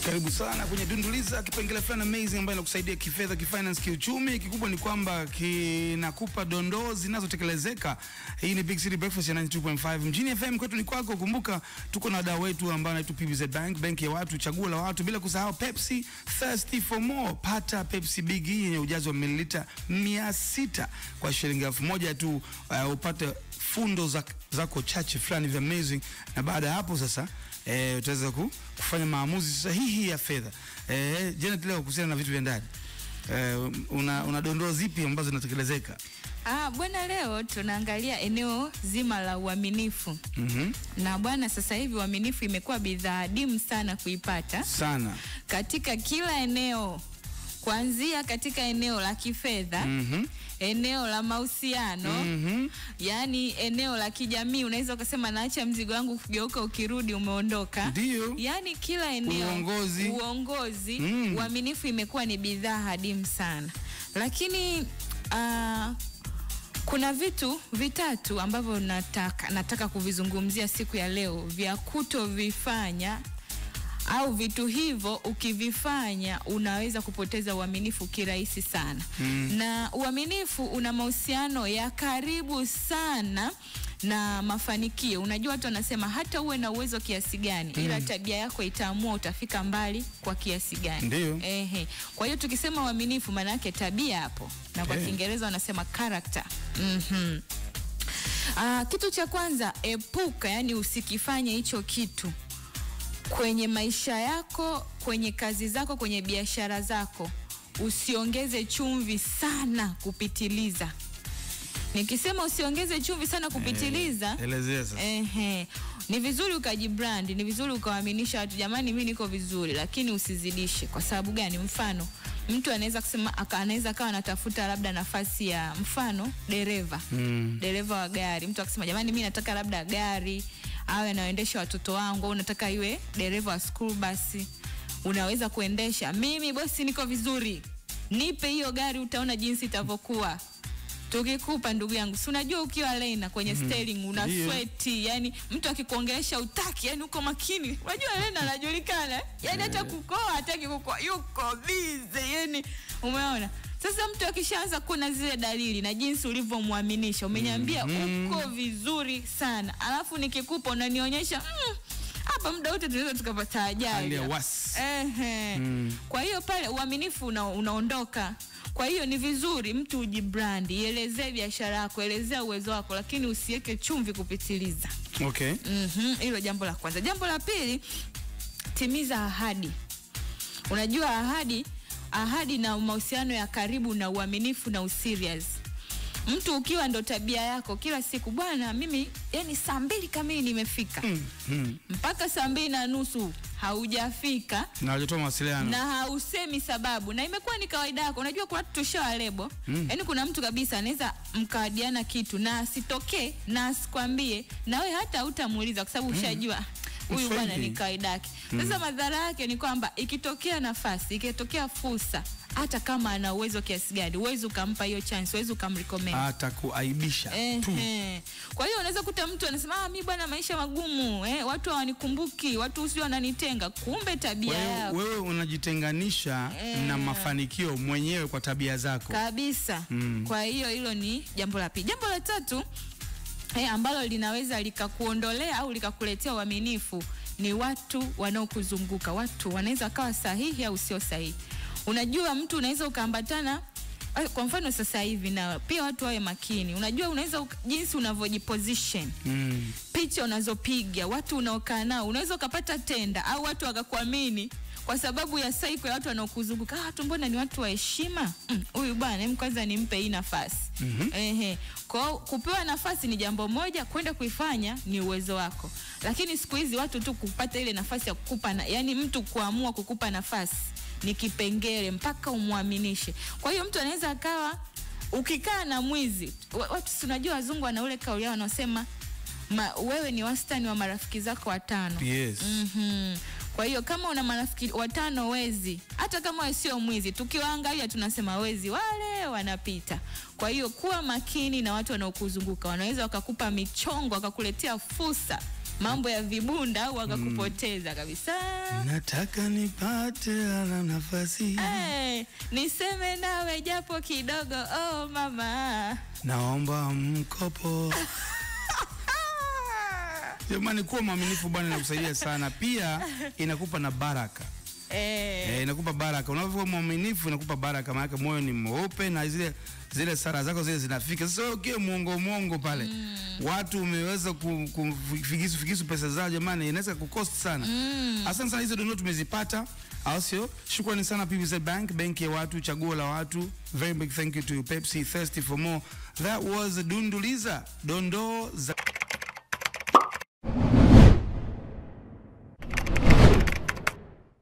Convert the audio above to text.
Karibu sana kwenye Dunduliza, kipengele fulani amazing ambayo inakusaidia kifedha, kifinance, kiuchumi. Kikubwa ni kwamba kinakupa dondoo zinazotekelezeka. Hii ni Big City Breakfast ya 92.5 Mjini FM, kwetu ni kwako. Kumbuka tuko na wadau wetu ambao wanaitwa PBZ Bank, benki ya watu, chaguo la watu, bila kusahau Pepsi, thirsty for more. Pata Pepsi Big E yenye ujazo wa mililita 600 kwa shilingi 1000 tu, upate fundo zako chache fulani vya amazing, na baada ya hapo sasa utaweza kufanya maamuzi sahihi ya fedha. Janet, leo kuhusiana na vitu vya ndani, una dondoo zipi ambazo zinatekelezeka? Bwana, leo tunaangalia eneo zima la uaminifu. Na bwana, sasa hivi uaminifu imekuwa bidhaa adimu sana kuipata. Sana. Katika kila eneo, kuanzia katika eneo la kifedha, eneo la mahusiano, yani eneo la kijamii. Unaweza ukasema naacha mzigo wangu kugeuka, ukirudi umeondoka. Ndio. Yani kila eneo, uongozi, uaminifu imekuwa ni bidhaa adimu sana. Lakini kuna vitu vitatu ambavyo nataka kuvizungumzia siku ya leo vya kutovifanya, au vitu hivyo ukivifanya unaweza kupoteza uaminifu kirahisi sana. Na uaminifu una mahusiano ya karibu sana na mafanikio. Unajua watu wanasema hata uwe na uwezo kiasi gani, ila tabia yako itaamua utafika mbali kwa kiasi gani. Ndio. Kwa hiyo tukisema uaminifu maana yake tabia hapo. Na kwa Kiingereza wanasema character. Kitu cha kwanza, epuka, yani usikifanye hicho kitu kwenye maisha yako, kwenye kazi zako, kwenye biashara zako. Usiongeze chumvi sana kupitiliza. Nikisema usiongeze chumvi sana kupitiliza, elezea sasa. Ni vizuri ukajibrand, ni vizuri ukawaaminisha watu, jamani mimi niko vizuri, lakini usizidishe. Kwa sababu gani? Mfano, mtu anaweza kusema, anaweza kawa anatafuta labda nafasi ya mfano dereva. Dereva wa gari. Mtu akisema jamani mimi nataka labda gari awe anaendesha watoto wangu, au nataka iwe dereva wa school bus. Unaweza kuendesha. Mimi bosi niko vizuri, nipe hiyo gari, utaona jinsi itavyokuwa. Tukikupa ndugu yangu, si unajua ukiwa Lena kwenye steering una sweat, yani mtu akikuongelesha utaki, yani uko makini. Unajua Lena anajulikana, yani hata kukoa hataki kukoa, yuko busy, yani umeona. Sasa mtu akishaanza kuna zile dalili na jinsi ulivyomwaminisha, umeniambia uko vizuri sana, alafu nikikupa unanionyesha hapa muda wote tunaweza tukapata ajali. Kwa hiyo pale uaminifu unaondoka. Kwa hiyo ni vizuri mtu ujibrand, ielezee biashara yako, elezea uwezo wako, lakini usiweke chumvi kupitiliza. Okay. Hilo jambo la kwanza. Jambo la pili, timiza ahadi. Unajua ahadi na mahusiano ya karibu na uaminifu na userious. Mtu ukiwa ndo tabia yako kila siku, bwana mimi yani saa 2 kamili nimefika. Mpaka 2:30 haujafika. Na hujatoa mawasiliano. Na hausemi sababu. Na imekuwa ni kawaida yako. Unajua kuna watu tushawalebo. Yaani kuna mtu kabisa anaweza mkawadiana kitu na asitokee na asikwambie, na wewe hata hutamuuliza kwa sababu ushajua huyu bwana ni kawaida yake. Sasa madhara yake ni kwamba ikitokea nafasi, ikitokea fursa, hata kama ana uwezo kiasi gani, uwezo ukampa hiyo chance, uwezo ukamrecommend, atakuaibisha tu. Kwa hiyo unaweza kuta mtu anasema mimi bwana maisha magumu, watu hawanikumbuki, watu usio wananitenga. Kumbe tabia yako. Wewe unajitenganisha na mafanikio mwenyewe kwa tabia zako. Kabisa. Kwa hiyo hilo ni jambo la pili. Jambo la tatu ambalo linaweza likakuondolea au likakuletea uaminifu ni watu wanaokuzunguka. Watu wanaweza kawa sahihi au sio sahihi. Unajua mtu unaweza ukaambatana, kwa mfano sasa hivi, na pia watu wawe makini. Unajua unaweza jinsi unavyojiposition, picha unazopiga, watu unaokaa nao, unaweza ukapata tenda au watu wakakuamini kwa sababu ya cycle ya watu wanaokuzunguka. Watu mbona ni watu wa heshima? Huyu bwana hem kwanza nimpe hii nafasi. Kwa kupewa nafasi ni jambo moja, kwenda kuifanya ni uwezo wako. Lakini siku hizi watu tu kupata ile nafasi ya kukupa, yani mtu kuamua kukupa nafasi ni kipengele mpaka umuaminishe. Kwa hiyo mtu anaweza akawa, ukikaa na mwizi, watu tunajua wazungu wana ule kauli yao wanaosema wewe ni wastani wa marafiki zako watano. Yes. Kwa hiyo kama una marafiki watano wezi, hata kama wewe sio mwizi, tukiwaangalia tunasema wezi wale wanapita. Kwa hiyo kuwa makini na watu wanaokuzunguka, wanaweza wakakupa michongo, wakakuletea fursa. Mambo ya vibunda au akakupoteza kabisa. Nataka nipate ala nafasi. Hey, niseme nawe japo kidogo, oh mama. Naomba mkopo. Jamani, kuwa mwaminifu bwana inakusaidia sana. Pia inakupa na baraka. Inakupa baraka. Unapokuwa mwaminifu inakupa baraka, maana moyo ni mweupe na zile sara zako zile zinafika. Sasa ukiwa muongo pale, watu umeweza kufigisu pesa zao, jamani, inaweza kukost sana. Asante sana, hizo dondoo tumezipata, au sio? Shukrani sana PBZ Bank, benki ya watu, chaguo la watu. Very big thank you to Pepsi, thirsty for more. That was Dunduliza, dondoo za